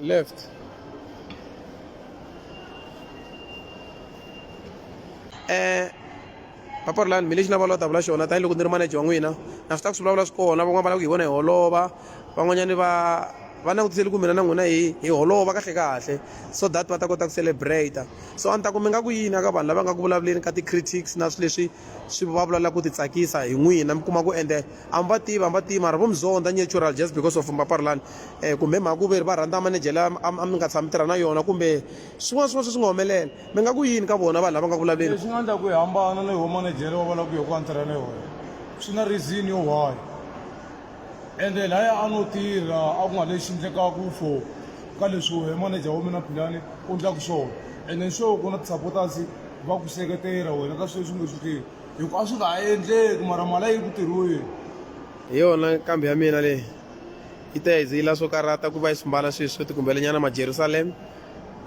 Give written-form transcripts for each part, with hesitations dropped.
Left. Eh Papa Rhulani mi lexi na va ta vula xona tanihiloko ni ri manager wa n'wina na swi ta ku swi vulavula swi kona van'wana va lava ku hi vona hi holova van'wanyani va va langutisele ku mina na n'wina hi hi holova kahle kahle so that va ta kota ku celebrate so a ni ta ku mi nga ku yini eka vanhu lava nga ku vulavuleni ka ti-critics na swilo leswi swi va vulavula ku ti tsakisa hi n'wina mi kuma ku ende a mi va tivi a mi va tivi mara vo mi zonda natural just because of Papa Rhulani um kumbe mhaka ku ve ri va rhandza manager leyi a mi nga tshami tirha na yona kumbe swin'wana swin'wana sweswi nga humelela mi nga ku yini ka vona vanhu lava nga ku vulavuleni Leswi nga endla ku hi hambana na yoho manejere wa valava ku hi ku a ni tirha na yona swi na reason yo why ende laya a no tirha a ku nga lexi endlekaku for ka leswi wehe manager wa mina Philani u endlaka swona ende ni sure ku na ti-supporters va ku seketela wena ka swilo leswi nge swi tirhi hi ku a swi nga ha endleki mara mali a yi ku tirhiweni. Hi yona nkambi ya mina leyi yi ta yi ze yi la swo karata ku va yi swi mbala sweswi swo tikumbelenyana ma-Jerusalem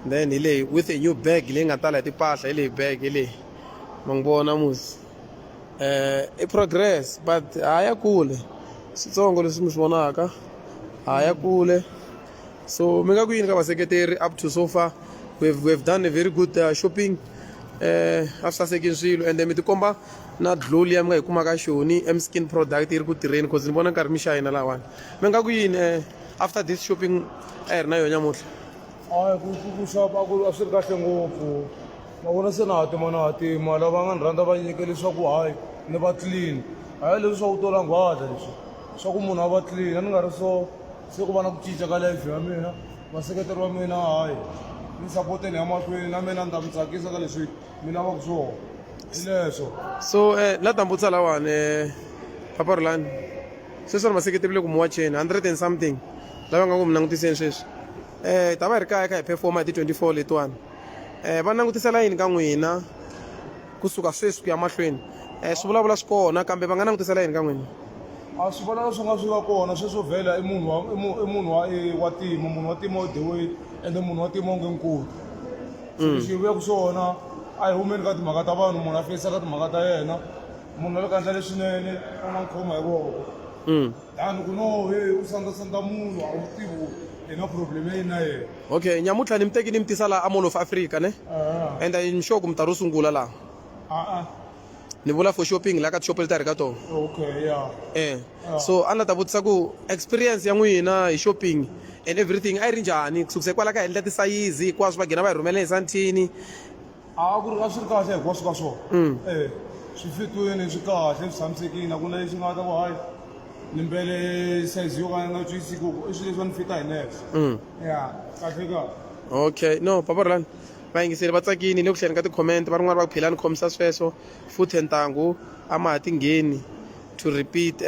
then hi leyi with a new bag leyi nga tala hi timpahla hi leyi bag hi leyi ma n'wi vona musi i progress but ha ya kule switsongo leswi mi swi vonaka ha ya kule so mi nga ku yini ka vaseketeri up to so far we've done a very good shopping a swi sasekini swilo ende mi tikomba na glow liya mi nga yi kumaka xoni m skin product yi ri ku tirheni cause ni vona nkarhi mi xayina lahawani mi nga ku yini after this shopping a hi ri na yona nyamuntlha Hayi ku xava ku a swi ri kahle ngopfu ma vona se na hatima na hatima lava nga ni rhandza va nyike leswaku hayi ni va clean hayi leswi swa ku tola nghwadla leswi swa ku munhu a va clean a ni nga ri so se ku va na ku cinca ka life ya mina vaseketeri va mina hayi ni sapoteni ya mahlweni na mina ni ta mi tsakisa ka leswi mi lavaka swona hi leswo so la ta vutisa lawani Papa Rhulani sweswi ri vaseketeri le ku mi wacheni 100 and something lava nga ku mi langutiseni sweswi hi ta va hi ri kaya kha hi performa hi ti 24 letiwani va langutisela yini ka n'wina kusuka sweswi ku ya mahlweni swi vulavula swi kona kambe va nga langutisela yini ka n'wina a swi vona swi nga swi va kona sweswo vhela i munhu wa i i munhu wa wa timo munhu wa timo the way ende munhu wa timo nge nkulu so lexi hi vuyaka swona a hi humeni ka timhaka ta vanhu munhu a feyisa ka timhaka ta yena munhu a le ka ndlela leswinene u nga n'wi khoma hi voko than ku no he u sandzasandza munhu a wu tivi ku i na problem yini na yena. Okay nyamuntlha ni mi teki ni mi tisa laha a Mall of Africa ne and I'm sure ku mi ta ro sungula laha A-a. Ni vula for shopping laha ka tishopo leti a hi ri ka tona. Okay yeah. Eh so a ni la ta vutisa ku experience ya n'wina hi shopping and everything a yi ri njhani ku sukisa kwala ka hi endla tisayizi hinkwaswo va gina va hi rhumela hi santini. A ku ri a swi ri kahle hinkwaswo ka swona e swi fitwini swi kahle swi tshamisekile a ku na lexi nga ta ku hayi ni mbele size yo ka yi nga twisisi ku i swilo leswi va ni fita hi nexe ya kahle kahle. Okay no Papa Rhulani vayingiseri va tsakini le ku hlayeni ka ti-comment va rin'wana va ku phela ni khomisa sweswo futhe ntangu a ma ha ti ngheni to repeat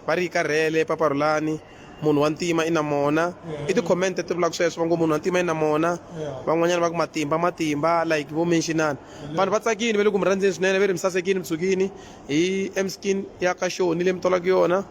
va ri yi karhele Papa Rhulani. Munhu wa ntima i na mona i ti-comment ti vulaka sweswo va ngo munhu wa ntima i na mona van'wanyana va ku matimba matimba like vo mentionana vanhu va tsakile va le ku mi rhandzeni swinene va ri mi sasekile mi tshukini hi M skin ya ka Shoni leyi mi tolaka yona.